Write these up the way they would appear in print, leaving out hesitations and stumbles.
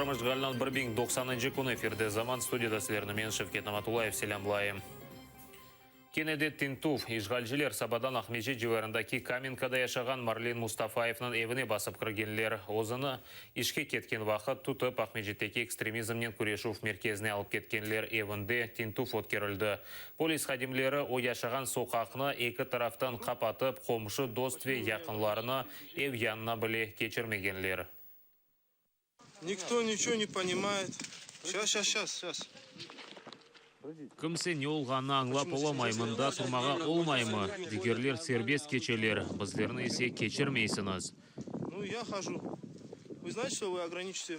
Qırım işğaliniñ 1090-ncı künü efirde Zaman studiyada sizlerni men, Şevket Namatullayev, selâmlayım. Kene de tintüv. İşğalciler sabadan Aqmescit civarındaki Kamenkada yaşağan Marlen Mustafayevniñ evine basıp kirgenler. Özüni işke ketken vaqıt tutıp, Aqmescitteki ekstremizmnen küreşüv merkezine alıp ketkenler. Evinde tintüv ötkerildi. Polis hadimleri o yaşağan soqaqnı eki taraftan qapatıp, qomşu, dost ve yaqınlarını ev yanına bile keçirmegenler. Nikto niçego ne ponimayet. Şas, şas, şas, şas. Kimse ne olğanını añlap olamay, mında turmağa olmaymı? Digerler serbest keçeler, bizlerni ise keçirmeysiñiz. Nu, ya haju. Vı znayte, çto vı ograniçite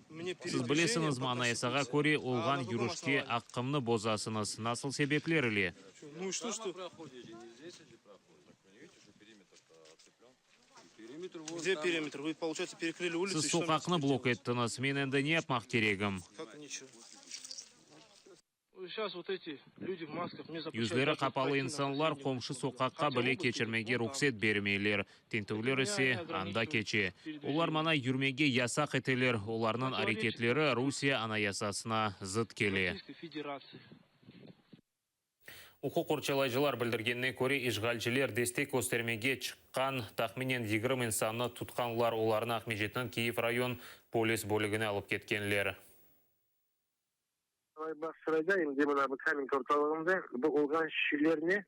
mne Siz peredvijeniye bilesiñizmi, po anayasağa konstitutsiya, köre a olğan na druгom yürüşke osnovaniyi? aqqımnı bozasıñız. Nasıl sebepler ile? Nu i çto, çto? Siz soqaqnı blok ettiñiz, men endi ne yapmaq keregim? Yüzleri qapalı insanlar qomşu soqaqqa bile keçirmege ruhset bermeyler, tintüvler ise anda keçe. Olar maña yürmege yasaq eteler, olarnıñ areketleri Rusiye Anayasasına zıt kele. Uquq qorçalayıcılar bildirgenine köre, işğalciler destek köstermege çıqqan tahminen 20 insannı tutqanlar, olarnı Aqmescitniñ Kiyev rayon polis bölügine alıp ketkenler. Bağçasarayda, em de mına bu Kamenka ortalığında bu olğan şeylerni,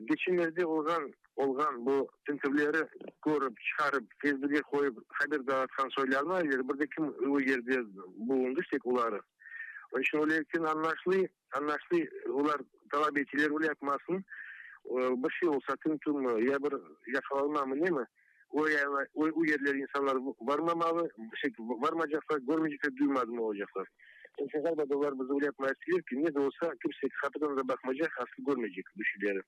geçenlerde olğan olğan bu tintüvleri körip, çıqarıp, Facebooke qoyıp haber dağıtqan soylarnı ayırır, bir de kim o yerde bulundı, tek oları. Onıñ içün öyle añlaşılı. Añlaştı, olar talap eteler, öyle yapmasın. Bir şey olsa, tintüvmi, ya bir yaqalanmamı, nemi, o o yerlerge insanlar varmamalı, şey, varmaycaqlar, körmeycekler, duymadım olacaqlar. Onıñ içün ğaliba da olar bizi öyle yapmağa isteyler ki, ne de olsa, kimse qapıdan da baqmaycaq, asıl körmeycek bu şeyleri.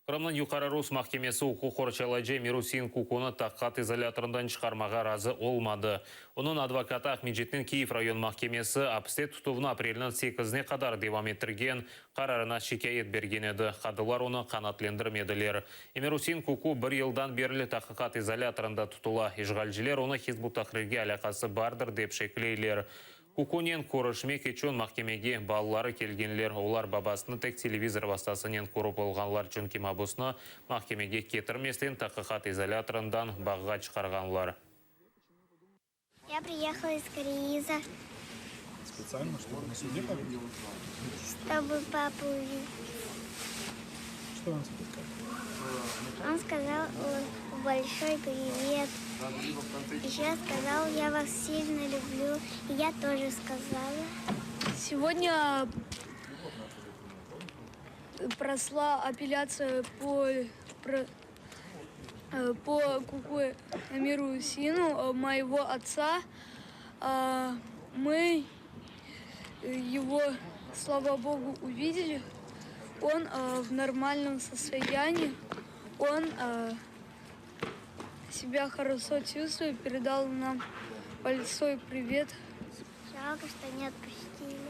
Qırımnıñ Yuqarı rus mahkemesi uquq qorçalayıcı Emirusein Kukunı taqiqat izolâtorından çıqarmağa razı olmadı. Onıñ advokatı Aqmescitniñ Kiyev rayon mahkemesi apiste tutuvnı aprelniñ sekizine qadar devam ettirgen qararına şikâyet bergen edi. Qadılar onı qanaatlendirmediler. Emirusein Kuku bir yıldan berli taqiqat izolâtorında tutula. İşğalciler onı Hizb ut-Tahrirge alâqası bardır dep şekleyler. Kukunen körüşmek içün mahkemege balaları kelgenler, olar babasını tek televizor vastasınen körip olğanlar, çünki mabusnı mahkemege ketirmesten taqiqat izolâtorından bağğa çıqarğanlar. Ya priyehala iz Koriiza. Spetsialno, çtoby na sude pobyt? Çtoby papu uvidet. Çto on tebe skazal? On skazal bolşoy privet. Eşe skazal, ya vas silno lüblü. I ya tože skazala. Segodnâ prosla apellâtsiya po po Kuku Emiru Useinov, moyego ottsa. Mı ego, slava Bogu, uvideli, on v normalnom sostoyanii, on sebâ horoşo çuvstvuet, peredal nam bolşoy privet. Žalko, çto ne otpustili.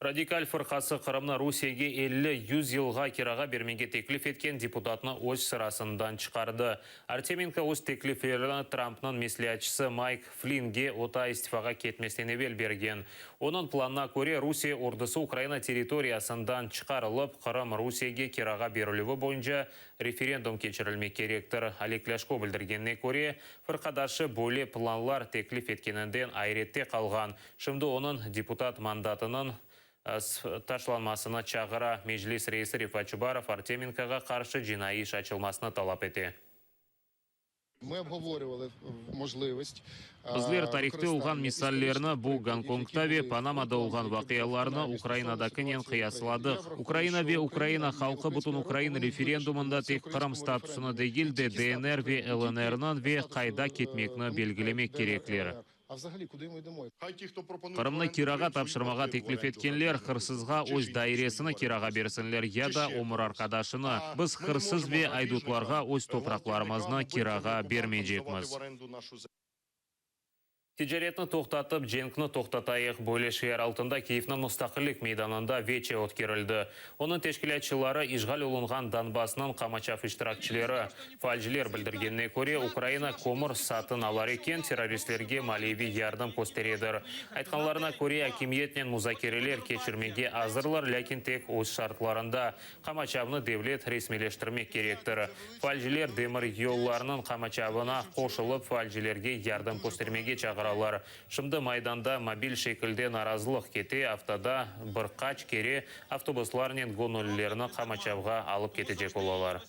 Radikal fırqası Qırımnı Rusiyege 50, yüz yılğa kirağa bermege teklif etken deputatnı öz sırasından çıqardı. Artemenko öz tekliflerini Trampnıñ mesleatçısı Mayk Flinge o ta istifağa ketmesinen evel bergen. Onıñ planına köre, Rusiye ordusı Ukraina territoriyasından çıqarılıp, Qırım Rusiyege kirağa berilüvi boyunca referendum keçirilmek kerektir. Oleg Lâşko bildirgenine köre, fırqadaşı böyle planlar teklif etkeninden ayrette qalğan. Şimdi onıñ deputat mandatınıñ taşlanmasına çağıra. Meclis reisi Refat Çubarov Artemenkoğa qarşı cinaiy iş açılmasını talap ete. Bizler tarihte olğan misallerni, bu Gonkongda ve Panamada olğan vaqialarnı Ukrainadakinen qıyasladıq. Ukraina ve Ukraina halqı Bütünukrain referendumında tek Qırım statusını degil de, DNR ve LNRniñ ve qayda ketmekni belgilemek kerekler. Qırımnı kirağa tapşırmağa teklif etkenler, hırsızğa öz dairesini kirağa bersinler ya da ömür arqadaşını. Biz hırsız ve aydutlarğa öz topraqlarımıznı kirağa bermeycekmiz. Ticaretni toqtatıp, cenkni toqtatayıq, böyle şiar altında Kiyevniñ Mustaqillik meydanında veçe ötkerildi. Onıñ teşkilâtçıları, işğal olunğan Donbassnıñ qamaçav iştirakçileri. Faalciler bildirgenine köre, Ukraina kömür satın alar eken, terroristlerge maliyeviy yardım kösteredir. Aytqanlarına köre, akimiyetnen muzakereler keçirmege azırlar, lâkin tek öz şartlarında. Qamaçavnı devlet resmiyleştirmek kerektir. Faalciler demiryollarnıñ qamaçavına qoşulıp, faalcilerge yardım köstermege çağıralar. Şimdi Maydanda mobil şekilde narazılıq kete, aftada bir qaç kere avtobuslarnen göñüllilerni qamaçavğa alıp ketecek olalar.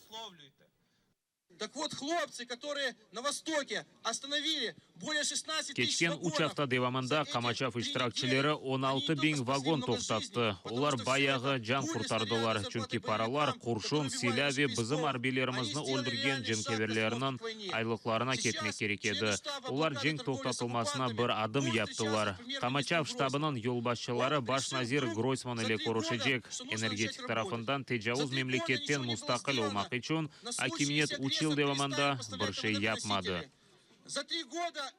Keçken üç afta devamında qamaçav iştirakçileri 16 biñ vagon toqtattı. Olar bayağı can qurtardılar, çünki paralar qurşun, silâ ve bizim arbiylerimizni öldürgen cenkâverlerniñ aylıqlarına ketmek kerek edi. Olar cenk toqtatılmasına bir adım yaptılar. Qamaçav ştabınıñ yolbaşçıları baş nazir Groysman ile körüşecek. Energetik tarafından tecavuz memleketten mustaqil olmaq içün akimiyet üç yıl devamında bir şey yapmadı. За три года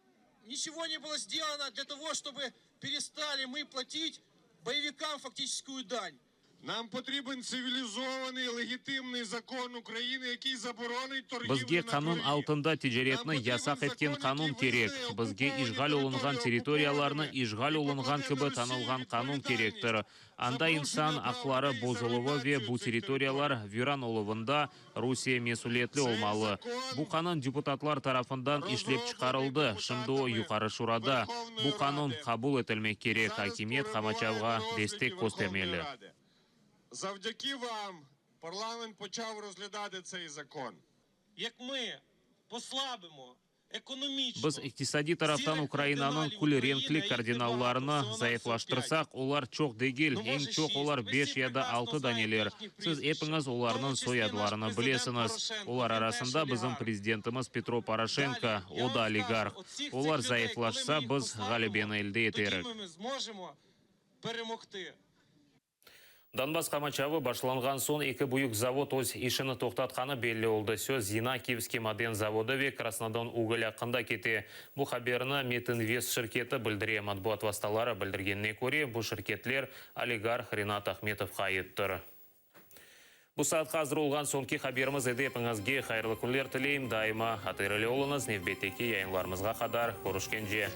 ничего не было сделано для того, чтобы перестали мы платить боевикам фактическую дань. Нам потрібен цивілізований легітимний закон України, який заборонить торгівлю Bizge на qanun крові. altında ticaretni yasaq etken qanun kerek. Bizge işğal olunğan territoriyalarnı işğal olunğan kibi tanılğan qanun kerektir. Anda insan aqları bozuluvı ve bu territoriyalar viran oluvında Rusiye mesüliyetli olmalı. Bu qanun deputatlar tarafından işlep çıqarıldı, şimdi o Yuqarı Şurada. Bu qanun qabul etilmek kerek, akimiyet qamaçavğa destek köstermeli. Завдяки вам парламент почав розглядати цей закон. Як ми послабимо економічно Biz iqtisadiy taraftan Ukrainanıñ kül renkli kardinallarını zayıflaştırsaq, olar çoq degil, eñ çoq olar beş ya da altı daneler. Siz epiñiz olarnıñ soyadlarını bilesiñiz. Olar arasında bizim prezidentimiz Petro Poroşenko, o da oligarh. Olar zayıflaşsa, biz ğalebeni elde eterik. Тоді ми зможемо перемогти. Donbass qamaçavı başlanğan soñ eki büyük zavod öz işini toqtatqanı belli oldı. Söz Yenakiyevskiy maden zavodı ve Krasnodon-Ugol aqqında kete. Bu haberni Metinvest şirketi bildire. Matbuat vastaları bildirgenine köre, bu şirketler oligarh Rinat Ahmetovğa aittir. Bu saatqa azır olğan soñki haberimiz edi. Epiñizge hayırlı künler tileyim. Daima ATR ile oluñız. Nevbetteki yayınlarımızğa qadar körüşkence.